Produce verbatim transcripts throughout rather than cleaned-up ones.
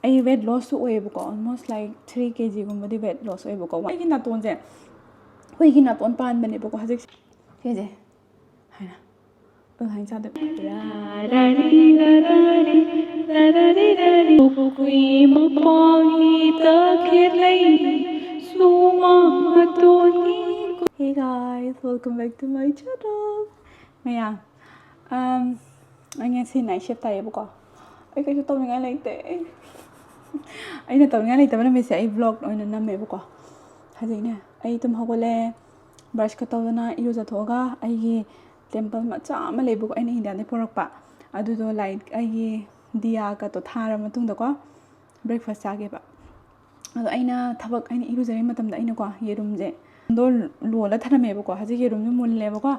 ꯑꯩ weight lossꯁꯨ ꯑꯣꯏꯌꯦꯕꯀꯣ, almost like three kgꯒꯨꯝꯕꯗꯤ weight loss ꯑꯣꯏꯌꯦꯕꯀꯣ꯫ ꯑꯩꯒꯤ ꯅꯥꯇꯣꯟꯁꯦ ꯍꯨꯏꯒꯤ ꯅꯥꯇꯣꯟ ꯄꯥꯟꯕꯅꯦꯕꯀꯣ ꯍꯧꯖꯤꯛꯁꯦ꯫ ꯁꯤꯁꯦ ꯍꯥꯏꯅ ꯑꯗꯨꯃꯥꯏꯅ ꯆꯥꯗꯣꯏꯕ꯫ ꯄꯨꯈ꯭ꯔꯤ ꯃꯄꯥꯟꯒꯤ ꯇꯈꯦꯠ ꯂꯩ, ꯁꯨꯃꯥꯡ ꯃꯇꯣꯟꯒꯤ꯫ Hey guys, welcome back to my channel. ꯃꯌꯥꯝ, um, ꯑꯩ ꯉꯁꯤ night shift ꯇꯥꯏꯌꯦꯕꯀꯣ꯫ ꯑꯩ ꯀꯩꯁꯨ ꯇꯧꯅꯤꯡꯉꯥꯏ ꯂꯩꯇꯦ꯫ ꯑꯩꯅ ꯇꯧꯅꯤꯡꯉꯥꯏ ꯂꯩꯇꯕ ꯅꯨꯃꯤꯠꯁꯦ ꯑꯩ vlog ꯑꯣꯏꯅ ꯅꯝꯃꯦꯕꯀꯣ꯫ ꯍꯧꯖꯤꯛꯅꯦ ꯑꯩ ꯇꯨꯝ ꯍꯧꯒꯠꯂꯦ, brushꯀ ꯇꯧꯗꯅ ꯏꯔꯨꯖꯊꯣꯛꯑꯒ ꯑꯩꯒꯤ temple ꯃꯆꯥ ꯑꯃ ꯂꯩꯕꯀꯣ, ꯑꯩꯅ ꯏꯟꯗꯤꯌꯥꯗꯒꯤ ꯄꯨꯔꯛꯄ꯫ ꯑꯗꯨꯗꯣ light, ꯑꯩꯒꯤ ꯗꯤꯌꯥꯒꯗꯣ ꯊꯥꯔ ꯃꯇꯨꯡꯗꯀꯣ breakfast ꯆꯥꯒꯦꯕ꯫ ꯑꯗꯣ ꯑꯩꯅ ꯊꯕꯛ, ꯑꯩꯅ ꯏꯔꯨꯖꯔꯤ ꯃꯇꯝꯗ ꯑꯩꯅꯀꯣ ꯌꯦꯔꯨꯝꯁꯦ ꯗꯣ ꯂꯣꯜꯂ ꯊꯅꯝꯃꯦꯕꯀꯣ꯫ ꯍꯧꯖꯤꯛ ꯌꯦꯔꯨꯝꯁꯦ ꯃꯨꯜꯂꯦꯕꯀꯣ꯫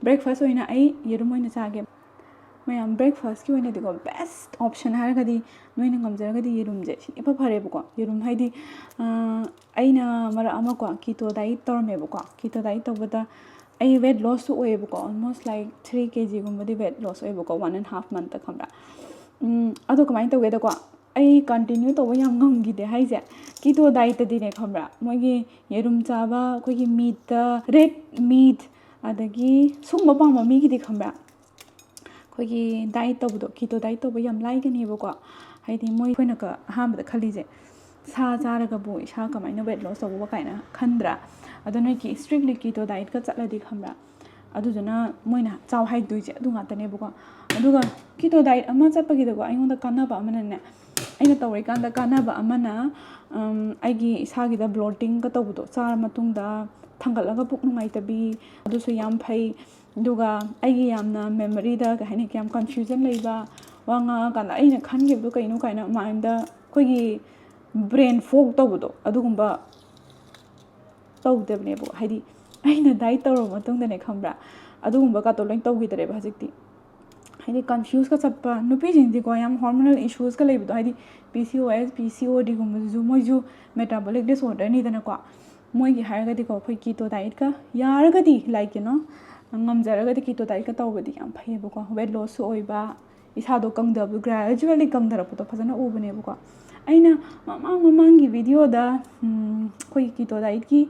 Breakfast ꯑꯣꯏꯅ ꯑꯩ ꯌꯦꯔꯨꯝ ꯑꯣꯏꯅ ꯆꯥꯒꯦ꯫ ꯃꯌꯥꯝ, breakfastꯀꯤ ꯑꯣꯏꯅꯗꯤꯀꯣ best option ꯍꯥꯏꯔꯒꯗꯤ ꯅꯣꯏꯅ ꯉꯝꯖꯔꯒꯗꯤ ꯌꯦꯔꯨꯝꯁꯦ ꯁꯤꯅ ꯏꯐ ꯐꯔꯦꯕꯀꯣ꯫ ꯌꯦꯔꯨꯝ ꯍꯥꯏꯗꯤ, ꯑ, ꯑꯩꯅ ꯃꯔꯛ ꯑꯃꯀꯣ keto diet ꯇꯧꯔꯝꯃꯦꯕꯀꯣ꯫ Keto diet ꯇꯧꯕꯗ ꯑꯩ weight lossꯁꯨ ꯑꯣꯏꯌꯦꯕꯀꯣ, almost like three kgꯒꯨꯝꯕꯗꯤ weight loss ꯑꯣꯏꯌꯦꯕꯀꯣ, one and half monthꯇ, ꯈꯪꯕ꯭ꯔꯥ? ꯎꯝ, ꯑꯗꯣ ꯀꯃꯥꯏꯅ ꯇꯧꯒꯦꯗꯀꯣ, ꯑꯩ continue ꯇꯧꯕ ꯌꯥꯝ ꯉꯝꯈꯤꯗꯦ ꯍꯥꯏꯁꯦ꯫ Keto dietꯇꯗꯤꯅꯦ, ꯈꯪꯕ꯭ꯔꯥ, ꯃꯣꯏꯒꯤ ꯌꯦꯔꯨꯝ ꯆꯥꯕ, ꯑꯩꯈꯣꯏꯒꯤ meatꯇ, red meat, ꯑꯗꯒꯤ ꯁꯨꯝꯕ ꯄꯥꯝꯕ ꯃꯤꯒꯤꯗꯤ, ꯈꯪꯕ꯭ꯔꯥ, ꯑꯩꯈꯣꯏꯒꯤ diet ꯇꯧꯕꯗꯣ, keto diet ꯇꯧꯕ ꯌꯥꯝ ꯂꯥꯏꯒꯅꯦꯕꯀꯣ꯫ ꯍꯥꯏꯗꯤ ꯃꯣꯏ, ꯑꯩꯈꯣꯏꯅ ꯀ-, ꯑꯍꯥꯟꯕꯗ ꯈꯜꯂꯤꯁꯦ, ꯁꯥ ꯆꯥꯔꯒꯕꯨ ꯏꯁꯥ ꯀꯃꯥꯏꯅ weight loss ꯇꯧꯕ ꯀꯥꯏꯅ ꯈꯟꯗ꯭ꯔꯥ? ꯑꯗꯣ ꯅꯣꯏꯒꯤ strictly keto dietꯀ ꯆꯠꯂꯗꯤ, ꯈꯪꯕ꯭ꯔꯥ, ꯑꯗꯨꯗꯨꯅ ꯃꯣꯏꯅ ꯆꯥꯎ ꯍꯥꯏꯗꯣꯏꯁꯦ ꯑꯗꯨ ꯉꯥꯛꯇꯅꯦꯕꯀꯣ꯫ ꯑꯗꯨꯒ keto diet ꯑꯃ ꯆꯠꯄꯒꯤꯗꯀꯣ ꯑꯩꯉꯣꯟꯗ ꯀꯥꯟꯅꯕ ꯑꯃꯅꯅꯦ, ꯑꯩꯅ ꯇꯧꯔꯤꯀꯥꯟꯗ ꯀꯥꯟꯅꯕ ꯑꯃꯅ, ꯎꯝ, ꯑꯩꯒꯤ ꯏꯁꯥꯒꯤꯗ bloatingꯒ ꯇꯧꯕꯗꯣ, ꯆꯥꯔ ꯃꯇꯨꯡꯗ ꯊꯥꯡꯒꯠꯂꯒ ꯄꯨꯛ ꯅꯨꯡꯉꯥꯏꯇꯕꯤ, ꯑꯗꯨꯁꯨ ꯌꯥꯝ ꯐꯩ꯫ ꯑꯗꯨꯒ ꯑꯩꯒꯤ ꯌꯥꯝꯅ memoryꯗ, ꯀꯩ ꯍꯥꯏꯅꯤ, ꯌꯥꯝ confusion ꯂꯩꯕ, ꯋꯥ ꯉꯥꯡꯉꯀꯥꯟꯗ ꯑꯩꯅ ꯈꯟꯈꯤꯕꯗꯣ ꯀꯩꯅꯣ ꯀꯥꯏꯅ mindꯗ ꯑꯩꯈꯣꯏꯒꯤ brain fog ꯇꯧꯕꯗꯣ, ꯑꯗꯨꯒꯨꯝꯕ ꯇꯧꯗꯕꯅꯦꯕꯀꯣ꯫ ꯍꯥꯏꯗꯤ ꯑꯩꯅ diet ꯇꯧꯔꯕ ꯃꯇꯨꯡꯗꯅꯦ, ꯈꯪꯕ꯭ꯔꯥ, ꯑꯗꯨꯒꯨꯝꯕ ꯀꯥꯇꯣ ꯂꯣꯏ ꯇꯧꯈꯤꯗ꯭ꯔꯦꯕ ꯍꯧꯖꯤꯛꯇꯤ꯫ ꯍꯥꯏꯗꯤ confuseꯀ ꯆꯠꯄ, ꯅꯨꯄꯤꯁꯤꯡꯗꯤꯀꯣ ꯌꯥꯝ hormonal issuesꯀ ꯂꯩꯕꯗꯣ, ꯍꯥꯏꯗꯤ P C O S, P C O Dꯒꯨꯝꯕꯁꯤꯁꯨ ꯃꯣꯏꯁꯨ metabolic disorderꯅꯤꯗꯅꯀꯣ꯫ ꯃꯣꯏꯒꯤ ꯍꯥꯏꯔꯒꯗꯤꯀꯣ, ꯑꯩꯈꯣꯏ keto dietꯀ ꯌꯥꯔꯒꯗꯤ, like, you know, ꯉꯝꯖꯔꯒꯗꯤ keto dietꯀ ꯇꯧꯕꯗꯤ ꯌꯥꯝ ꯐꯩꯌꯦꯕꯀꯣ꯫ Weight lossꯁꯨ ꯑꯣꯏꯕ, ꯏꯁꯥꯗꯣ ꯀꯪꯗꯕꯗꯣ, ꯒ꯭ꯔꯦꯖꯨꯋꯦꯜꯂꯤ ꯀꯪꯊꯔꯛꯄꯗꯣ ꯐꯖꯅ ꯎꯕꯅꯦꯕꯀꯣ꯫ ꯑꯩꯅ ꯃꯃꯥꯡ ꯃꯃꯥꯡꯒꯤ ꯚꯤꯗꯤꯑꯣꯗ ꯑꯩꯈꯣꯏꯒꯤ ꯀꯤꯇꯣ ꯗꯥꯏꯠꯀꯤ,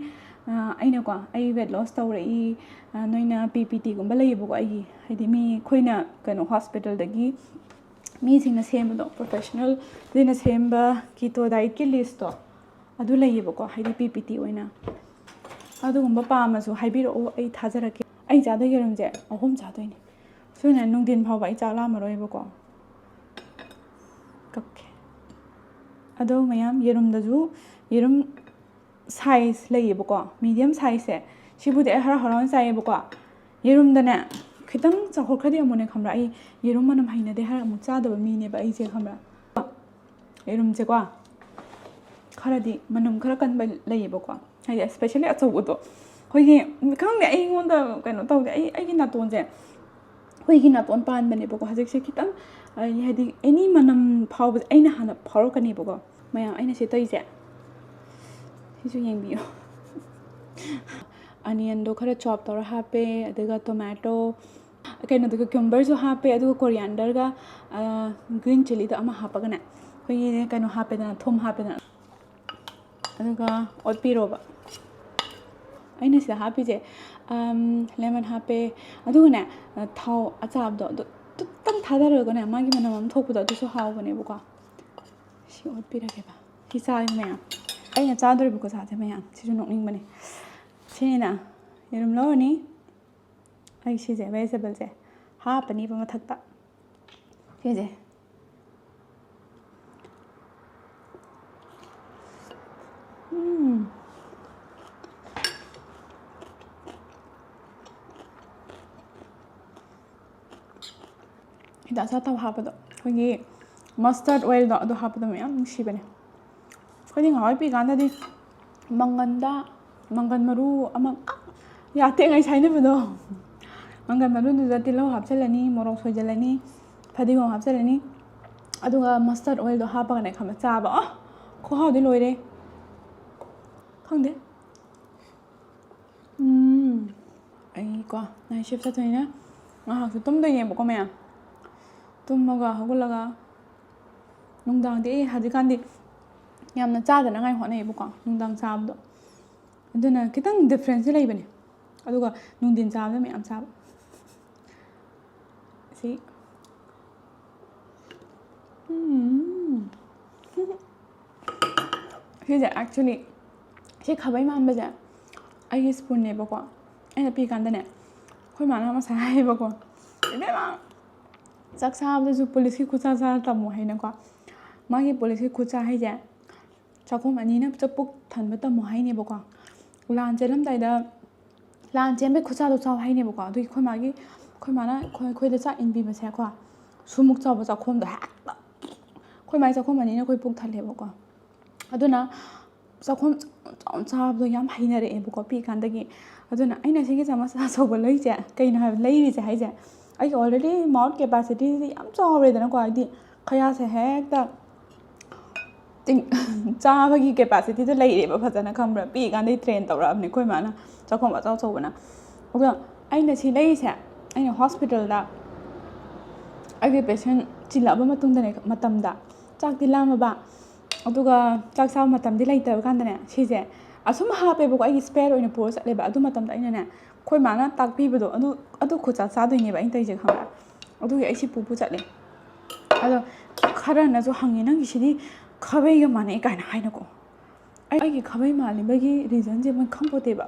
ꯑꯩꯅꯀꯣ, ꯑꯩ ꯋꯦꯠ ꯂꯣꯁ ꯇꯧꯔꯛꯏ, ꯅꯣꯏꯅ ꯄꯤ ꯄꯤ ꯇꯤꯒꯨꯝꯕ ꯂꯩꯌꯦꯕꯀꯣ꯫ ꯑꯩꯒꯤ ꯍꯥꯏꯗꯤ ꯃꯤ ꯑꯩꯈꯣꯏꯅ ꯀꯩꯅꯣ ꯍꯣꯁꯄꯤꯇꯥꯜꯗꯒꯤ ꯃꯤꯁꯤꯡꯅ ꯁꯦꯝꯕꯗꯣ, ꯄ꯭ꯔꯣꯐꯦꯁꯅꯦꯜꯁꯤꯡꯅ ꯁꯦꯝꯕ ꯀꯤꯇꯣ ꯗꯥꯏꯠꯀꯤ ꯂꯤꯁꯇꯣ ꯑꯗꯨ ꯂꯩꯌꯦꯕꯀꯣ, ꯍꯥꯏꯗꯤ ꯄꯤ ꯄꯤ ꯇꯤ ꯑꯣꯏꯅ꯫ ꯑꯗꯨꯒꯨꯝꯕ ꯄꯥꯝꯃꯁꯨ ꯍꯥꯏꯕꯤꯔꯛꯑꯣ, ꯑꯩ ꯊꯥꯖꯔꯛꯀꯦ꯫ ꯑꯩ ꯆꯥꯗꯣꯏ ꯌꯦꯔꯨꯝꯁꯦ ꯑꯍꯨꯝ ꯆꯥꯗꯣꯏꯅꯦ꯫ ꯁꯣꯏꯅ ꯅꯨꯡꯊꯤꯟ ꯐꯥꯎꯕ ꯑꯩ ꯆꯥꯛ ꯂꯥꯝꯃꯔꯣꯏꯕꯀꯣ꯫ ꯀꯛꯀꯦ꯫ ꯑꯗꯣ ꯃꯌꯥꯝ, ꯌꯦꯔꯨꯝꯗꯁꯨ, ꯌꯦꯔꯨꯝ ꯁꯥꯏꯖ ꯂꯩꯌꯦꯕꯀꯣ, ꯃꯤꯗꯤꯌꯝ ꯁꯥꯏꯖꯁꯦ꯫ ꯁꯤꯕꯨꯗꯤ ꯑꯩ ꯍꯔꯥꯎ ꯍꯔꯥꯎꯅ ꯆꯥꯏꯌꯦꯕꯀꯣ꯫ ꯌꯦꯔꯨꯝꯗꯅꯦ, ꯈꯤꯇꯪ ꯆꯥꯎꯈꯠꯈ꯭ꯔꯗꯤ ꯑꯃꯨꯛꯅꯦ, ꯈꯪꯕ꯭ꯔꯥ, ꯑꯩ ꯌꯦꯔꯨꯝ ꯃꯅꯝ ꯍꯩꯅꯗꯦ ꯍꯥꯏꯔ ꯑꯃꯨꯛ ꯆꯥꯗꯕ ꯃꯤꯅꯦꯕ ꯑꯩꯁꯦ, ꯈꯪꯕ꯭ꯔꯥ꯫ ꯌꯦꯔꯨꯝꯁꯦꯀꯣ, ꯈꯔꯗꯤ ꯃꯅꯝ ꯈꯔ ꯀꯟꯕ ꯂꯩꯌꯦꯕꯀꯣ, ꯍꯥꯏꯗꯤ especially ꯑꯆꯧꯕꯗꯣ꯫ ꯑꯩꯈꯣꯏꯒꯤ, ꯈꯪꯗꯦ, ꯑꯩꯉꯣꯟꯗ ꯀꯩꯅꯣ ꯇꯧꯗꯦ, ꯑꯩ, ꯑꯩꯒꯤ ꯅꯥꯇꯣꯟꯁꯦ, ꯍꯨꯏꯒꯤ ꯅꯥꯇꯣꯟ ꯄꯥꯟꯕꯅꯦꯕꯀꯣ ꯍꯧꯖꯤꯛꯁꯦ꯫ ꯈꯤꯇꯪ, ꯑꯩ, ꯍꯥꯏꯗꯤ, ꯑꯦꯅꯤ ꯃꯅꯝ ꯐꯥꯎꯕꯁꯦ ꯑꯩꯅ ꯍꯥꯟꯅ ꯐꯥꯎꯔꯛꯀꯅꯦꯕꯀꯣ꯫ ꯃꯌꯥꯝ, ꯑꯩꯅ ꯁꯤ ꯇꯧꯔꯤꯁꯦ, ꯁꯤꯁꯨ ꯌꯦꯡꯕꯤꯌꯨ꯫ ꯑꯅꯤꯌꯟꯗꯣ ꯈꯔ ꯆꯣꯞ ꯇꯧꯔ ꯍꯥꯞꯄꯦ, ꯑꯗꯨꯒ ꯇꯣꯃꯦꯇꯣ, ꯀꯩꯅꯣꯗꯣ, ꯀ꯭ꯌꯨꯀꯝꯕꯔꯁꯨ ꯍꯥꯞꯄꯦ, ꯑꯗꯨꯒ ꯀꯣꯔꯤꯌꯥꯟꯗꯔꯒ ꯒ꯭ꯔꯤꯟ ꯆꯤꯂꯤꯗꯣ ꯑꯃ ꯍꯥꯞꯄꯒꯅꯦ, ꯑꯩꯈꯣꯏꯒꯤ ꯀꯩꯅꯣ ꯍꯥꯞꯄꯦꯗꯅ, ꯊꯨꯝ ꯍꯥꯞꯄꯦꯗꯅ꯫ ꯑꯗꯨꯒ ꯑꯣꯠꯄꯤꯔꯣꯕ꯫ ꯑꯩꯅ ꯁꯤꯗ ꯍꯥꯞꯄꯤꯁꯦ, ꯂꯦꯃꯟ ꯍꯥꯞꯄꯦ, ꯑꯗꯨꯒꯅꯦ, ꯊꯥꯎ ꯑꯆꯥꯕꯗꯣ ꯑꯗꯨ ꯈꯤꯇꯪ ꯊꯥꯗꯔꯒꯅꯦ, ꯃꯥꯒꯤ ꯃꯅꯝ ꯑꯃ ꯊꯣꯛꯄꯗꯣ, ꯑꯗꯨꯁꯨ ꯍꯥꯎꯕꯅꯦꯕꯀꯣ꯫ ꯁꯤ ꯑꯣꯠꯄꯤꯔꯒꯦꯕ꯫ ꯁꯤ ꯆꯥꯔꯤ ꯃꯌꯥꯝ, ꯑꯩꯅ ꯆꯥꯗꯣꯔꯤꯕ ꯈꯨꯠꯁꯥꯁꯦ ꯃꯌꯥꯝ, ꯁꯤꯁꯨ ꯅꯣꯛꯅꯤꯡꯕꯅꯦ꯫ ꯁꯤꯅ ꯌꯦꯔꯨꯝ ꯂꯧꯔꯅꯤ, ꯑꯩ ꯁꯤꯁꯦ, ꯚꯦꯖꯤꯇꯦꯕꯜꯁꯦ ꯍꯥꯞꯄꯅꯤꯕ ꯃꯊꯛꯇ꯫ ꯁꯤꯁꯦ꯫ ꯎꯝ꯫ ꯍꯤꯗꯥꯛ ꯆꯥꯊꯕ ꯍꯥꯞꯄꯗꯣ, ꯑꯩꯈꯣꯏꯒꯤ ꯃꯁꯇꯔꯗ ꯑꯣꯏꯜꯗꯣ, ꯑꯗꯨ ꯍꯥꯞꯄꯗꯣ ꯃꯌꯥꯝ ꯅꯨꯡꯁꯤꯕꯅꯦ꯫ ꯑꯩꯈꯣꯏꯗꯤ ꯉꯍꯥꯟꯋꯥꯏ ꯄꯤꯛꯏꯀꯥꯟꯗꯗꯤ ꯃꯪꯒꯟꯗ, ꯃꯪꯒꯟ ꯃꯔꯨ ꯑꯃ, ꯑ, ꯌꯥ ꯇꯦꯛꯉꯩ ꯁꯥꯏꯅꯕꯗꯣ꯫ ꯃꯪꯒꯟ ꯃꯔꯨꯗꯨꯗ ꯇꯤꯜꯍꯧ ꯍꯥꯞꯆꯤꯜꯂꯅꯤ, ꯃꯣꯔꯣꯛ ꯁꯣꯏꯖꯤꯜꯂꯅꯤ, ꯐꯗꯤꯒꯣꯝ ꯍꯥꯞꯆꯤꯜꯂꯅꯤ, ꯑꯗꯨꯒ ꯃꯁꯇꯔꯗ ꯑꯣꯏꯜꯗꯣ ꯍꯥꯞꯄꯒꯅꯦ, ꯈꯪꯕ꯭ꯔꯥ, ꯆꯥꯕ꯫ ꯑ, ꯈꯨꯍꯥꯎꯗꯤ ꯂꯣꯏꯔꯦ꯫ ꯈꯪꯗꯦ꯫ ꯎꯝ, ꯑꯩꯀꯣ ꯅꯥꯏꯠ ꯁꯤꯐ ꯆꯠꯇꯣꯏꯅꯤꯅ ꯉꯥꯏꯍꯥꯛꯁꯨ ꯇꯨꯝꯗꯣꯏꯅꯦꯕꯀꯣ ꯃꯌꯥꯝ꯫ ꯇꯨꯝꯃꯒ ꯍꯧꯒꯠꯂꯒ ꯅꯨꯡꯗꯥꯡꯗꯤ ꯑꯩ ꯍꯧꯖꯤꯛꯀꯥꯟꯗꯤ ꯌꯥꯝꯅ ꯆꯥꯗꯅꯉꯥꯏ ꯍꯣꯠꯅꯩꯌꯦꯕꯀꯣ, ꯅꯨꯡꯗꯥꯡ ꯆꯥꯕꯗꯣ꯫ ꯑꯗꯨꯅ ꯈꯤꯇꯪ ꯗꯤꯐ꯭ꯔꯦꯟꯁꯁꯦ ꯂꯩꯕꯅꯦ꯫ ꯑꯗꯨꯒ ꯅꯨꯡꯊꯤꯟ ꯆꯥꯕꯗ ꯃꯌꯥꯝ ꯆꯥꯕ꯫ ꯁꯤ ꯎꯝ꯫ ꯁꯤꯁꯦ actually, ꯁꯤ ꯈꯥꯕꯩ ꯃꯥꯟꯕꯁꯦ ꯑꯩꯒꯤ ꯁ꯭ꯄꯨꯟꯅꯦꯕꯀꯣ꯫ ꯑꯩꯅ ꯄꯤꯛꯏꯀꯥꯟꯗꯅꯦ, ꯑꯩꯈꯣꯏ ꯃꯥꯅ ꯉꯁꯥꯏ ꯍꯥꯏꯌꯦꯕꯀꯣ, "ꯏꯕꯦꯝꯃ, ꯆꯥꯛ ꯆꯥꯕꯗꯁꯨ ꯄꯨꯂꯤꯁꯀꯤ ꯈꯨꯠꯆꯥ ꯆꯥꯔ ꯇꯝꯃꯣ" ꯍꯥꯏꯅꯀꯣ꯫ ꯃꯥꯒꯤ ꯄꯨꯂꯤꯁꯀꯤ ꯈꯨꯠꯆꯥ ꯍꯥꯏꯁꯦ ꯆꯥꯛꯈꯣꯝ ꯑꯅꯤꯅ ꯆ-, ꯄꯨꯛ ꯊꯟꯕ ꯇꯝꯃꯣ ꯍꯥꯏꯅꯦꯕꯀꯣ꯫ ꯂꯥꯟ ꯆꯦꯜꯂꯝꯗꯥꯏꯗ, ꯂꯥꯟ ꯆꯦꯟꯕꯩ ꯈꯨꯠꯆꯥꯗꯣ ꯆꯥꯎ ꯍꯥꯏꯅꯦꯕꯀꯣ꯫ ꯑꯗꯨꯒꯤ ꯑꯩꯈꯣꯏ ꯃꯥꯒꯤ, ꯑꯩꯈꯣꯏ ꯃꯥꯅ ꯑꯩꯈꯣꯏ, ꯑꯩꯈꯣꯏꯗ ꯆꯥꯛ ꯏꯟꯕꯤꯕꯁꯦꯀꯣ, ꯁꯨꯃꯨꯛ ꯆꯥꯎꯕ ꯆꯥꯛꯈꯣꯝꯗꯣ ꯍꯦꯛꯇ, ꯑꯩꯈꯣꯏ ꯃꯥꯒꯤ ꯆꯥꯛꯈꯣꯝ ꯑꯅꯤꯅ ꯑꯩꯈꯣꯏ ꯄꯨꯛ ꯊꯜꯂꯦꯕꯀꯣ꯫ ꯑꯗꯨꯅ ꯆꯥꯛꯈꯣꯝ ꯆꯥꯎꯅ ꯆꯥꯕꯗꯣ ꯌꯥꯝ ꯍꯩꯅꯔꯛꯑꯦꯕꯀꯣ ꯄꯤꯛꯏꯀꯥꯟꯗꯒꯤ꯫ ꯑꯗꯨꯅ ꯑꯩꯅ ꯁꯤꯒꯤ ꯆꯥꯃꯁ ꯑꯆꯧꯕ ꯂꯩꯁꯦ ꯀꯩꯅꯣ ꯍꯥꯏꯕ, ꯂꯩꯔꯤꯁꯦ ꯍꯥꯏꯁꯦ, ꯑꯩꯒꯤ already mouth capacityꯁꯤ ꯌꯥꯝ ꯆꯥꯎꯔꯦꯗꯅꯀꯣ, ꯍꯥꯏꯗꯤ ꯈꯌꯥꯁꯦ ꯍꯦꯛꯇ ꯇꯤꯡ-, ꯆꯥꯕꯒꯤ capacityꯗꯣ ꯂꯩꯔꯦꯕ ꯐꯖꯅ, ꯈꯪꯕ꯭ꯔꯥ? ꯄꯤꯛꯏꯀꯥꯟꯗꯩ train ꯇꯧꯔꯛꯑꯕꯅꯦ ꯑꯩꯈꯣꯏ ꯃꯥꯅ, ꯆꯥꯛꯈꯣꯝ ꯑꯆꯧ ꯑꯆꯧꯕꯅ꯫ ꯑꯗꯣ ꯑꯩꯅ ꯁꯤ ꯂꯩꯔꯤꯁꯦ, ꯑꯩꯅ hospitalꯗ ꯑꯩꯒꯤ patient ꯆꯤꯜꯂꯛꯑꯕ ꯃꯇꯨꯡꯗꯅꯦ, ꯃꯇꯝꯗ ꯆꯥꯛꯇꯤ ꯂꯥꯝꯃꯕ, ꯑꯗꯨꯒ ꯆꯥꯛ ꯆꯥꯕ ꯃꯇꯝꯗꯤ ꯂꯩꯇꯕ ꯀꯥꯟꯗꯅꯦ, ꯁꯤꯁꯦ ꯑꯁꯨꯝ ꯍꯥꯞꯄꯦꯕꯀꯣ, ꯑꯩꯒꯤ spare ꯑꯣꯏꯅ ꯄꯨꯔ ꯆꯠꯂꯦꯕ꯫ ꯑꯗꯨ ꯃꯇꯝꯗ ꯑꯩꯅꯅꯦ, ꯑꯩꯈꯣꯏ ꯃꯥꯅ ꯇꯥꯛꯄꯤꯕꯗꯣ ꯑꯗꯨ, ꯑꯗꯨ ꯈꯨꯠꯆꯥ ꯆꯥꯗꯣꯏꯅꯦꯕ ꯑꯩꯅ ꯇꯧꯔꯤꯁꯦ, ꯈꯪꯕ꯭ꯔꯥ? ꯑꯗꯨꯒꯤ ꯑꯩ ꯁꯤ ꯄꯨ ꯄꯨ ꯆꯠꯂꯦ꯫ ꯑꯗꯣ ꯈꯔꯅꯁꯨ ꯍꯪꯉꯤ, "ꯅꯪꯒꯤꯁꯤꯗꯤ ꯈꯥꯕꯩꯒ ꯃꯥꯟꯅꯩ" ꯀꯥꯏꯅ ꯍꯥꯏꯅꯀꯣ꯫ ꯑꯩꯒꯤ ꯈꯥꯕꯩ ꯃꯥꯜꯂꯤꯕꯒꯤ reasonꯁꯦ ꯃꯣꯏ ꯈꯪꯄꯣꯠꯇꯦꯕ꯫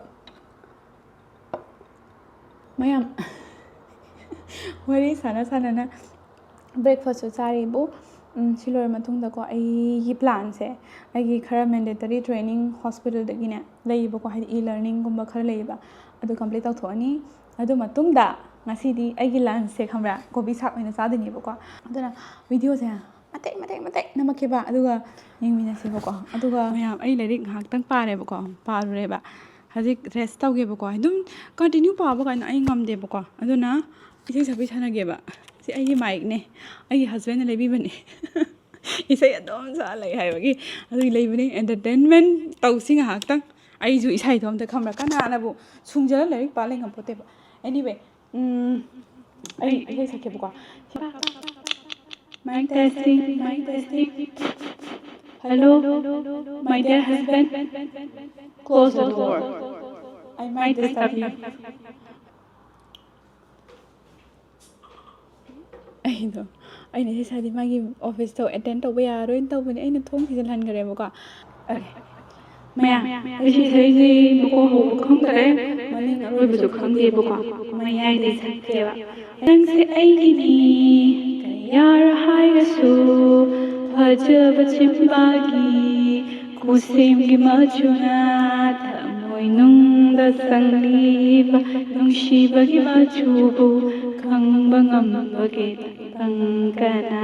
ꯃꯌꯥꯝ ꯋꯥꯔꯤ ꯁꯥꯟꯅ ꯁꯥꯟꯅꯅ breakfastꯁꯨ ꯆꯥꯔꯤꯕꯨ꯫ ꯎꯝ, ꯁꯤ ꯂꯣꯏꯔ ꯃꯇꯨꯡꯗꯀꯣ, ꯑꯩꯒꯤ planꯁꯦ, ꯑꯩꯒꯤ ꯈꯔ mandatory training hospitalꯗꯒꯤꯅꯦ ꯂꯩꯌꯦꯕꯀꯣ, ꯍꯥꯏꯗꯤ e-learningꯒꯨꯝꯕ ꯈꯔ ꯂꯩꯌꯦꯕ, ꯑꯗꯨ complete ꯇꯧꯊꯣꯛꯑꯅꯤ꯫ ꯑꯗꯨ ꯃꯇꯨꯡꯗ ꯉꯁꯤꯗꯤ ꯑꯩꯒꯤ lunchꯁꯦ, ꯈꯪꯕ꯭ꯔꯥ, ꯀꯣꯕꯤ ꯁꯥꯛ ꯑꯣꯏꯅ ꯆꯥꯗꯣꯏꯅꯦꯕꯀꯣ꯫ ꯑꯗꯨꯅ videoꯁꯦ ꯃꯇꯦꯛ ꯃꯇꯦꯛ ꯃꯇꯦꯛ ꯅꯝꯃꯛꯀꯦꯕ, ꯑꯗꯨꯒ ꯌꯦꯡꯃꯤꯟꯅꯁꯦꯕꯀꯣ꯫ ꯑꯗꯨꯒ ꯃꯌꯥꯝ, ꯑꯩ ꯂꯥꯏꯔꯤꯛ ꯉꯥꯏꯍꯥꯛꯇꯪ ꯄꯥꯔꯦꯕꯀꯣ, ꯄꯥꯔꯨꯔꯦꯕ꯫ ꯍꯧꯖꯤꯛ rest ꯇꯧꯒꯦꯕꯀꯣ꯫ ꯑꯗꯨꯝ continue ꯄꯥꯕ ꯀꯥꯏꯅ ꯑꯩ ꯉꯝꯗꯦꯕꯀꯣ꯫ ꯑꯗꯨꯅ ꯏꯁꯩ ꯁꯛꯄꯤ ꯁꯥꯟꯅꯒꯦꯕ꯫ ꯁꯤ ꯑꯩꯒꯤ micꯅꯦ, ꯑꯩꯒꯤ husbandꯅ ꯂꯩꯕꯤꯕꯅꯦ꯫ ꯏꯁꯩ ꯑꯗꯨꯝ ꯁꯛꯑ ꯂꯩ ꯍꯥꯏꯕꯒꯤ ꯑꯗꯨꯒꯤ ꯂꯩꯕꯅꯦ꯫ Entertainment ꯇꯧꯁꯤ ꯉꯥꯏꯍꯥꯛꯇꯪ꯫ ꯑꯩꯁꯨ ꯏꯁꯩꯗꯣ ꯑꯝꯇ, ꯈꯪꯕ꯭ꯔꯥ, ꯀꯅꯥꯅꯕꯨ ꯁꯨꯡꯖꯜꯂ ꯂꯥꯏꯔꯤꯛ ꯄꯥ ꯂꯩ ꯉꯝꯄꯣꯠꯇꯦꯕ꯫ Anyway, ꯎꯝ, ꯑꯩ ꯏꯁꯩ ꯁꯛꯀꯦꯕꯀꯣ꯫ Mic testing, mic testing. Hello, my dear husband. Close the door. I might disturb you. ꯑꯩꯗꯣ ꯑꯩꯅ ꯁꯤ ꯁꯥꯗꯤ ꯃꯥꯒꯤ ꯑꯣꯐꯤꯁꯇꯣ ꯑꯦꯇꯦꯟ ꯇꯧꯕ ꯌꯥꯔꯔꯣꯏꯅ ꯇꯧꯕꯅꯦ꯫ ꯑꯩꯅ ꯊꯣꯡ ꯊꯤꯖꯤꯜꯍꯟꯈ꯭ꯔꯦꯕꯀꯣ꯫ ꯃꯌꯥꯝ, ꯑꯩ ꯁꯤ ꯏꯁꯩꯁꯤ ꯃꯀꯣꯛ ꯍꯧꯕ ꯈꯪꯗ꯭ꯔꯦ, ꯃꯅꯤꯡ ꯑꯔꯣꯏꯕꯁꯨ ꯈꯪꯗꯦꯕꯀꯣ, ꯃꯌꯥꯏꯗꯩ ꯁꯛꯀꯦꯕ꯫ ꯅꯪꯁꯦ ꯑꯩꯒꯤꯅꯤ ꯀꯌꯥꯔ ꯍꯥꯏꯔꯁꯨ, ꯐꯖꯕ ꯆꯤꯝꯕꯥꯜꯒꯤ ꯈꯨꯁꯦꯝꯒꯤ ꯃꯆꯨꯅ ꯊꯃꯣꯏꯅꯨꯡꯗ ꯆꯪꯂꯤꯕ ꯅꯨꯡꯁꯤꯕꯒꯤ ꯃꯆꯨꯕꯨ ꯈꯪꯕ ꯉꯝꯕꯒꯦ ꯇꯥꯏꯕꯪ ꯀꯅꯥ꯫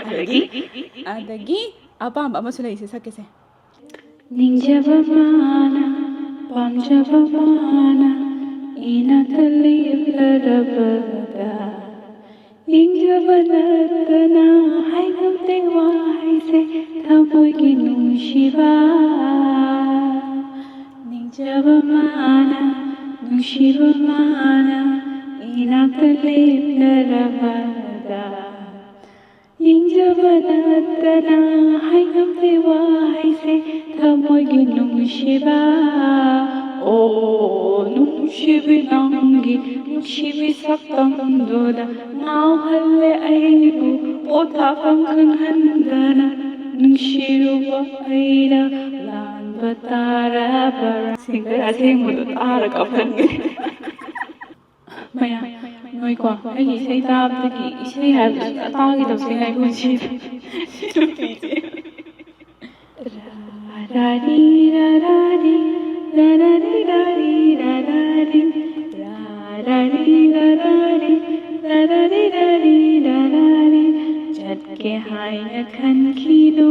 ꯑꯗꯒꯤ ꯑꯗꯒꯤ ꯑꯄꯥꯝꯕ ꯑꯃꯁꯨ ꯂꯩꯁꯦ, ꯁꯛꯀꯦꯁꯦ꯫ ꯅꯤꯡꯖꯕ ꯃꯥꯅ, ꯄꯥꯝꯖꯕ ꯃꯥꯅ ꯏꯅꯥꯛꯇ ꯂꯦꯞꯂꯔꯕꯗ, ꯏꯪꯖꯕ ꯅꯠꯇꯅ ꯍꯥꯏꯉꯝꯗꯦ ꯋꯥꯍꯩꯁꯦ ꯊꯃꯣꯏꯒꯤ ꯅꯨꯡꯁꯤꯕ꯫ ꯅꯤꯡꯖꯕ ꯃꯥꯅ, ꯅꯨꯡꯁꯤꯕ ꯃꯥꯅ ꯏꯅꯥꯛꯇ ꯂꯦꯞꯂꯔꯕꯗ, ꯏꯪꯖꯕ ꯅꯠꯇꯅ ꯍꯥꯏꯉꯝꯗꯦ ꯋꯥꯍꯩꯁꯦ ꯊꯃꯣꯏꯒꯤ ꯅꯨꯡꯁꯤꯕ꯫ ꯑꯣ ꯅꯨꯡꯁꯤꯕꯤ ꯅꯪꯒꯤ ꯅꯨꯡꯁꯤꯕꯤ ꯁꯛꯇꯝꯗꯨꯗ ꯉꯥꯎꯍꯜꯂꯦ ꯑꯩꯕꯨ ꯄꯣꯊꯥꯐꯝ ꯈꯪꯍꯟꯗꯅ꯫ ꯅꯨꯡꯁꯤꯔꯨꯕ ꯑꯩꯅ ꯂꯥꯟꯕ ꯇꯥꯔꯕ꯭ꯔꯥ? ꯁꯤꯡꯒꯔ ꯑꯁꯦꯡꯕꯗꯣ ꯇꯥꯔ ꯀꯞꯍꯟꯒꯦ꯫ ꯃꯌꯥꯝ, ꯅꯣꯏꯀꯣ ꯑꯩꯒꯤ ꯏꯁꯩ ꯇꯥꯕꯗꯒꯤ ꯏꯁꯩ ꯍꯥꯏꯕꯁꯤ ꯇꯥꯈꯤꯗꯕꯁꯦ ꯑꯩ ꯄꯨꯟꯁꯤꯗ꯫ ꯁꯤ ꯅꯨꯄꯤꯁꯦ꯫ ꯔꯥꯔꯥꯔꯤ ꯔꯥꯔꯥꯔꯤ, ꯔꯥꯔꯥꯔꯤ ꯔꯥꯔꯤ ꯔꯥꯔꯥꯔꯤ, ꯔꯥꯔꯥꯔꯤ ꯔꯥꯔꯥꯔꯤ, ꯔꯥꯔꯥꯔꯤ ꯔꯥꯔꯥꯔꯤ, ꯔꯥꯔꯥꯔꯤ꯫ ꯆꯠꯀꯦ ꯍꯥꯏꯅ ꯈꯟꯈꯤꯅꯨ,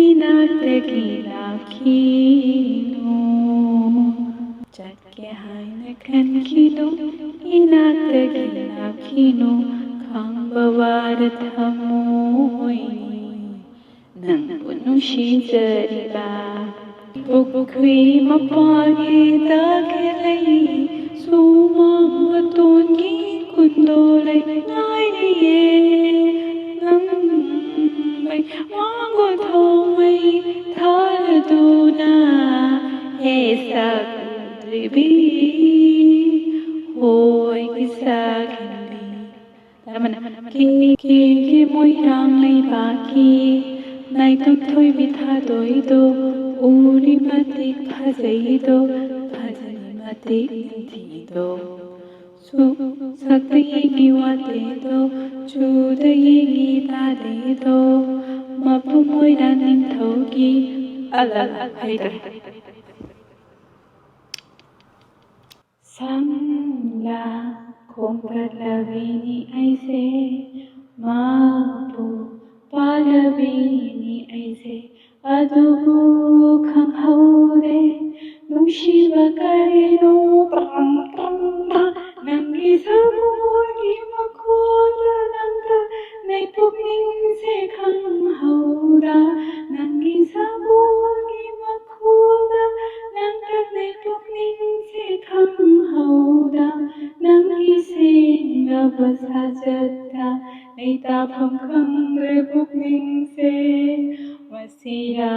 ꯏꯅꯥꯛꯇꯒꯤ ꯂꯥꯛꯈꯤꯅꯨ꯫ ꯆꯠꯀꯦ ꯍꯥꯏꯅ ꯈꯟꯈꯤꯅꯨ, ꯏꯅꯥꯛꯇꯒꯤ ꯂꯥꯛꯈꯤꯅꯨ꯫ ꯈꯥꯡꯕ ꯋꯥꯔ ꯊꯃꯣꯏꯅꯤ ꯅꯪꯕꯨ ꯅꯨꯡꯁꯤꯖꯔꯤꯕ꯫ ꯄꯨꯈ꯭ꯔꯤ ꯃꯄꯥꯟꯒꯤ ꯇꯈꯦꯜ ꯂꯩ, ꯁꯨꯃꯥꯡ ꯃꯇꯣꯟꯒꯤ ꯗꯣ ꯂꯩꯉꯥꯏꯅꯤꯌꯦ ꯉꯝꯕꯩ ꯋꯥꯡꯒꯣꯟ ꯊꯣꯡꯉꯩ ꯊꯥꯗꯨꯅ ꯍꯦ ꯁꯛ ꯎꯗ꯭ꯔꯤꯕꯤ ꯍꯣꯏꯒꯤ ꯁꯛ ꯍꯦꯟꯕꯤ꯫ ꯇꯥꯔꯝꯃꯅꯤ꯫ ꯀꯦ ꯀꯦ ꯀꯦ ꯃꯣꯏꯔꯥꯡ ꯂꯩꯕꯥꯛꯀꯤ ꯅꯥꯏꯇꯣꯝ ꯊꯣꯏꯕꯤ ꯊꯥꯗꯣꯏꯗꯣ ꯎꯔꯤ ꯃꯇꯤꯛ ꯐꯖꯩꯗꯣ ꯐꯖꯔꯤ ꯃꯇꯤꯛ ꯅꯤꯡꯊꯤꯗꯣ꯫ ꯁꯨ ꯁꯛꯇ ꯌꯦꯡꯉꯤ ꯋꯥꯇꯦꯗꯣ ꯆꯨꯗ ꯌꯦꯡꯉꯤ ꯇꯥꯗꯦꯗꯣ ꯃꯄꯨ ꯃꯣꯏꯔꯥꯡ ꯅꯤꯡꯊꯧꯒꯤ ꯑꯂꯥ ꯍꯩꯇ꯭ꯔꯦ꯫ ꯁꯝꯂꯥ ꯈꯣꯝꯒꯠꯂꯕꯤꯅꯤ ꯑꯩꯁꯦ ꯃꯥꯕꯨ ꯄꯥꯜꯂꯕꯤꯅꯤ ꯑꯩꯁꯦ ꯑꯗꯨꯕꯨ ꯈꯪꯍꯧꯗꯦ ꯅꯨꯡꯁꯤꯕ ꯀꯔꯤꯅꯣ ꯇ꯭ꯔꯪ ꯇ꯭ꯔꯪ ꯇ꯭ꯔꯪ ꯅꯪꯒꯤ ꯁꯒꯣꯜꯒꯤ ꯃꯈꯣꯜꯗ ꯅꯪꯒ ꯅꯩ ꯄꯨꯛꯅꯤꯡꯁꯦ ꯈꯪꯍꯧꯗ ꯅꯪꯒꯤ ꯁꯒꯣꯜꯒꯤ ꯃꯈꯣꯜꯗ ꯅꯪꯒ ꯅꯩ ꯄꯨꯛꯅꯤꯡꯁꯦ ꯈꯪꯍꯧꯗ ꯅꯪꯒꯤ ꯁꯦꯡꯂꯕ ꯁꯥꯖꯠꯇ ꯑꯩ ꯇꯥꯐꯝ ꯈꯪꯗ꯭ꯔꯦ ꯄꯨꯛꯅꯤꯡꯁꯦ ꯃꯁꯤꯔꯥ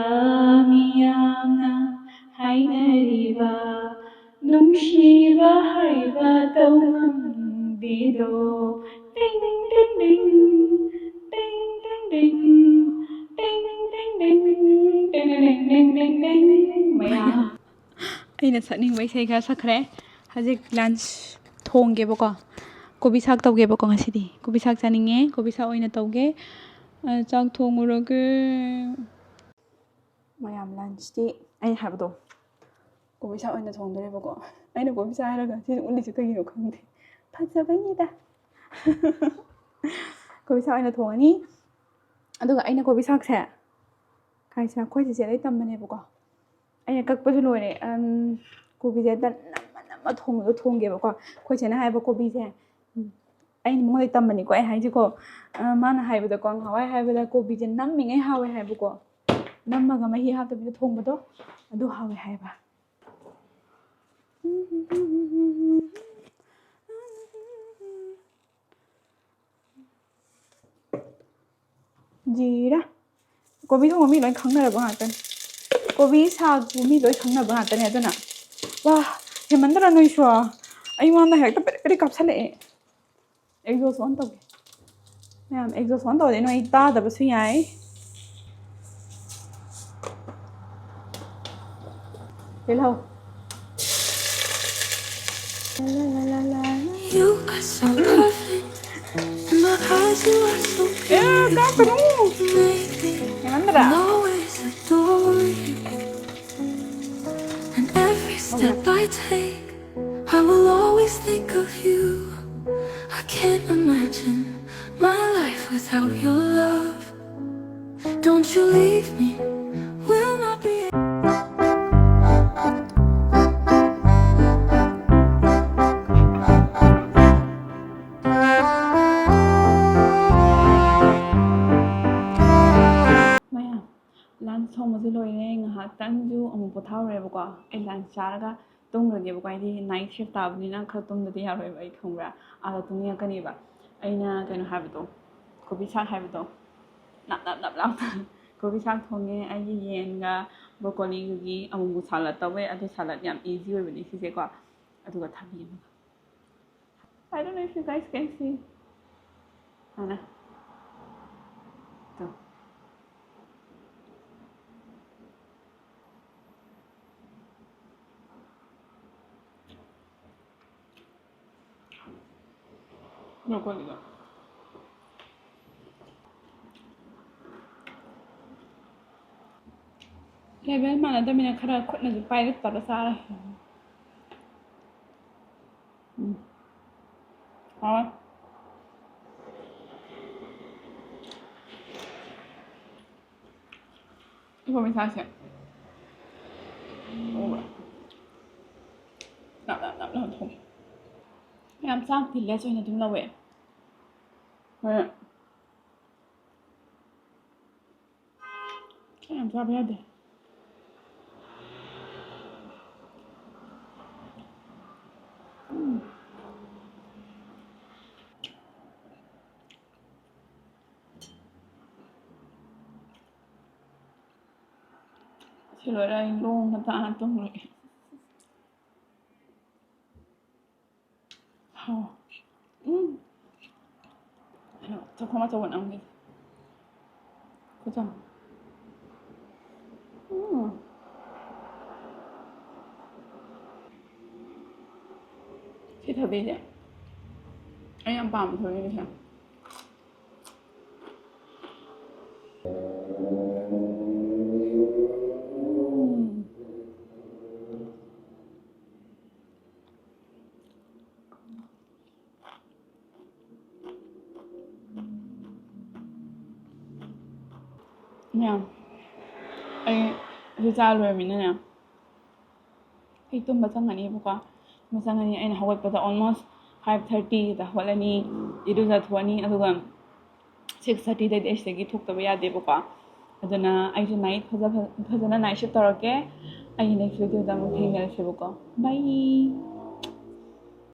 ꯃꯤꯌꯥꯝꯅ ꯍꯥꯏꯅꯔꯤꯕ ꯅꯨꯡꯁꯤꯕ ꯍꯥꯏꯕ ꯇꯧꯉꯝꯕꯤꯗꯣ ꯇꯤꯡ ꯇꯤꯡ ꯇꯤꯡ ꯇꯤꯡ ꯇꯤꯡ ꯇꯤꯡ ꯇꯤꯡ ꯇꯤꯡ ꯇꯤꯡ ꯇꯤꯡ ꯇꯤꯡ ꯇꯤꯡ ꯇꯤꯡ ꯇꯤꯡ ꯇꯤꯡ ꯇꯤꯡ ꯇꯤꯡ ꯃꯌꯥꯝ꯫ ꯑꯩꯅ ꯁꯛꯅꯤꯡꯕ ꯏꯁꯩ ꯈꯔ ꯁꯛꯈ꯭ꯔꯦ꯫ ꯍꯧꯖꯤꯛ ꯂꯟꯁ ꯊꯣꯡꯒꯦꯕꯀꯣ, ꯀꯣꯕꯤ ꯁꯥꯛ ꯇꯧꯒꯦꯕꯀꯣ ꯉꯁꯤꯗꯤ꯫ ꯀꯣꯕꯤ ꯁꯥꯛ ꯆꯥꯅꯤꯡꯉꯦ, ꯀꯣꯕꯤ ꯁꯥꯛ ꯑꯣꯏꯅ ꯇꯧꯒꯦ꯫ ꯑ, ꯆꯥꯛ ꯊꯣꯡꯉꯨꯔꯒꯦ꯫ ꯃꯌꯥꯝ ꯂꯟꯁꯇꯤ ꯑꯩꯅ ꯍꯥꯏꯕꯗꯣ ꯀꯣꯕꯤ ꯁꯥꯛ ꯑꯣꯏꯅ ꯊꯣꯡꯗꯣꯔꯦꯕꯀꯣ꯫ ꯑꯩꯅ ꯀꯣꯕꯤ ꯁꯥꯛ ꯍꯥꯏꯔꯒ ꯁꯤꯁꯦ ꯎꯠꯂꯤꯁꯦ ꯀꯩꯒꯤꯅꯣ ꯈꯪꯗꯦ꯫ ꯐꯖꯕꯩꯅꯤꯗ꯫ ꯀꯣꯕꯤ ꯁꯥꯛ ꯑꯣꯏꯅ ꯊꯣꯡꯉꯅꯤ꯫ ꯑꯗꯨꯒ ꯑꯩꯅ ꯀꯣꯕꯤ ꯁꯥꯛꯁꯦ ꯀꯥꯏꯁꯦ ꯑꯩꯈꯣꯏ ꯆꯤꯆꯦꯗꯩ ꯇꯝꯕꯅꯦꯕꯀꯣ꯫ ꯑꯩꯅ ꯀꯛꯄꯁꯨ ꯂꯣꯏꯔꯦ꯫ ꯑꯝ, ꯀꯣꯕꯤꯁꯦ ꯍꯦꯛꯇ ꯅꯝꯃ ꯅꯝꯃ ꯊꯣꯡꯕꯗꯣ ꯊꯣꯡꯒꯦꯕꯀꯣ꯫ ꯑꯩꯈꯣꯏ ꯆꯦꯅ ꯍꯥꯏꯕ ꯀꯣꯕꯤꯁꯦ, ꯎꯝ, ꯑꯩꯅ ꯃꯉꯣꯟꯗꯩ ꯇꯝꯕꯅꯤꯀꯣ ꯑꯩ ꯍꯥꯏꯁꯦꯀꯣ꯫ ꯑ, ꯃꯥꯅ ꯍꯥꯏꯕꯗꯀꯣ, ꯉꯍꯥꯟꯋꯥꯏ ꯍꯥꯏꯕꯗ ꯀꯣꯕꯤꯁꯦ ꯅꯝꯃꯤꯉꯩ ꯍꯥꯎꯋꯦ ꯍꯥꯏꯕꯀꯣ꯫ ꯅꯝꯃꯒ ꯃꯍꯤ ꯍꯥꯞꯇꯕꯤꯗ ꯊꯣꯡꯕꯗꯣ ꯑꯗꯨ ꯍꯥꯎꯋꯦ ꯍꯥꯏꯕ꯫ ꯖꯤꯔꯥ꯫ ꯀꯣꯕꯤ ꯊꯣꯡꯕ ꯃꯤ ꯂꯣꯏ ꯈꯪꯅꯔꯕ ꯉꯥꯛꯇꯅꯤ꯫ ꯀꯣꯕꯤ ꯁꯥꯛꯄꯨ ꯃꯤ ꯂꯣꯏ ꯈꯪꯅꯕ ꯉꯥꯛꯇꯅꯦ꯫ ꯑꯗꯨꯅ, ꯋꯥ, ꯍꯦꯟꯃꯟꯗ꯭ꯔꯥ ꯅꯣꯏꯁꯨ? ꯑꯩꯉꯣꯟꯗ ꯍꯦꯛꯇ ꯄꯦꯔꯦ ꯄꯦꯔꯦ ꯀꯥꯞꯁꯜꯂꯛꯑꯦ꯫ Exhaust on ꯇꯧꯒꯦ꯫ ꯃꯌꯥꯝ, exhaust on ꯇꯧꯔꯗꯤ ꯅꯣꯏ ꯇꯥꯗꯕꯁꯨ ꯌꯥꯏ꯫ ꯇꯤꯜꯍꯧ꯫ You are so perfect. In my eyes, you are so beautiful. ꯀꯥꯞꯀꯅꯨ꯫ You make me ꯍꯦꯟꯃꯟꯗ꯭ꯔꯥ? Always adore you. And every step I take, I will always think of you. I can't imagine my life without your love. Don't you leave me, will not be. ꯃꯌꯥꯝ, lunch ꯊꯣꯡꯕꯁꯦ ꯂꯣꯏꯔꯦ꯫ ꯉꯥꯏꯍꯥꯛꯇꯪꯁꯨ ꯑꯃꯨꯛ ꯄꯣꯊꯥꯔꯨꯔꯦꯕꯀꯣ꯫ ꯑꯩ lunch ꯆꯥꯔꯒ ꯇꯨꯝꯈ꯭ꯔꯒꯦꯕꯀꯣ꯫ ꯑꯩꯗꯤ night shift ꯇꯥꯕꯅꯤꯅ ꯈꯔ ꯇꯨꯝꯗꯗꯤ ꯌꯥꯔꯣꯏꯕ, ꯑꯩ ꯈꯪꯕ꯭ꯔꯥ? ꯑꯥꯗ ꯇꯨꯝꯅꯤꯡꯉꯛꯀꯅꯦꯕ꯫ ꯑꯩꯅ ꯀꯩꯅꯣ ꯍꯥꯏꯕꯗꯣ, ꯀꯣꯕꯤ ꯁꯥꯛ ꯍꯥꯏꯕꯗꯣ, ꯅꯞ ꯅꯞ ꯅꯞ ꯂꯥꯎꯅ꯫ ꯀꯣꯕꯤ ꯁꯥꯛ ꯊꯣꯡꯉꯦ꯫ ꯑꯩꯒꯤ ꯌꯦꯟꯒ broccoliꯒꯒꯤ ꯑꯃꯨꯛ ꯑꯃꯨꯛ salad ꯇꯧꯋꯦ꯫ ꯑꯗꯨ salad ꯌꯥꯝ easy ꯑꯣꯏꯕꯅꯦ ꯁꯤꯁꯦꯀꯣ꯫ ꯑꯗꯨꯒ ꯊꯕꯤ ꯑꯃꯒ꯫ I don't know if you guys can see. ꯍꯥꯟꯅ꯫ ꯇꯣ꯫ Broccoliꯒ꯫ Level ꯃꯥꯟꯅꯗꯕꯅꯤꯅ ꯈꯔ ꯈꯨꯠꯅꯁꯨ ꯄꯥꯏꯔꯞ ꯇꯧꯔ ꯆꯥꯔꯦ꯫ ꯎꯝ꯫ ꯍꯥꯎꯋꯦ꯫ ꯁꯤ ꯀꯣꯕꯤ ꯁꯥꯛꯁꯦ ꯎꯕ꯭ꯔꯥ? ꯅꯞ ꯅꯞ ꯅꯞ ꯂꯥꯎꯅ ꯊꯣꯡꯉꯦ꯫ ꯃꯌꯥꯝ ꯆꯥꯛꯇꯤ less ꯑꯣꯏꯅ ꯑꯗꯨꯝ ꯂꯧꯋꯦ꯫ ꯍꯣꯏ꯫ ꯆꯥꯛ ꯌꯥꯝ ꯆꯥꯕ ꯌꯥꯗꯦ꯫ ꯎꯝ꯫ ꯁꯤ ꯂꯣꯏꯔ ꯑꯩ ꯂꯣꯡꯅ ꯇꯥꯅ ꯇꯨꯝꯂꯒꯦ꯫ ꯍꯥꯎ꯫ ꯎꯝ꯫ ꯀꯩꯅꯣ, ꯆꯥꯛꯈꯣꯝ ꯑꯆꯧꯕ ꯅꯝꯒꯦ꯫ ꯈꯨꯆꯥꯎ꯫ ꯎꯝ꯫ ꯁꯤ ꯊꯕꯤꯁꯦ ꯑꯩ ꯌꯥꯝ ꯄꯥꯝꯕ ꯊꯕꯤꯅꯤ ꯁꯦ꯫ ꯎꯝ꯫ ꯃꯌꯥꯝ, ꯑꯩ ꯑꯁꯤ ꯆꯥ ꯂꯣꯏꯔꯃꯤꯅꯅꯦ, ꯑꯩ ꯇꯨꯝꯕ ꯆꯪꯉꯅꯤꯕꯀꯣ꯫ ꯇꯨꯝꯕ ꯆꯪꯉꯅꯤ꯫ ꯑꯩꯅ ꯍꯧꯒꯠꯄꯗ almost five thirtyꯗ ꯍꯧꯒꯠꯂꯅꯤ, ꯏꯔꯨꯖꯊꯣꯛꯑꯅꯤ, ꯑꯗꯨꯒ six thirtyꯗꯩꯗꯤ ꯑꯩ ꯁꯤꯗꯒꯤ ꯊꯣꯛꯇꯕ ꯌꯥꯗꯦꯕꯀꯣ꯫ ꯑꯗꯨꯅ ꯑꯩꯁꯨ night ꯐꯖ-, ꯐꯖꯅ night shift ꯇꯧꯔꯛꯀꯦ꯫ ꯑꯩꯒꯤ next videoꯗ ꯑꯃꯨꯛ ꯊꯦꯡꯅꯔꯁꯦꯕꯀꯣ꯫ Bye꯫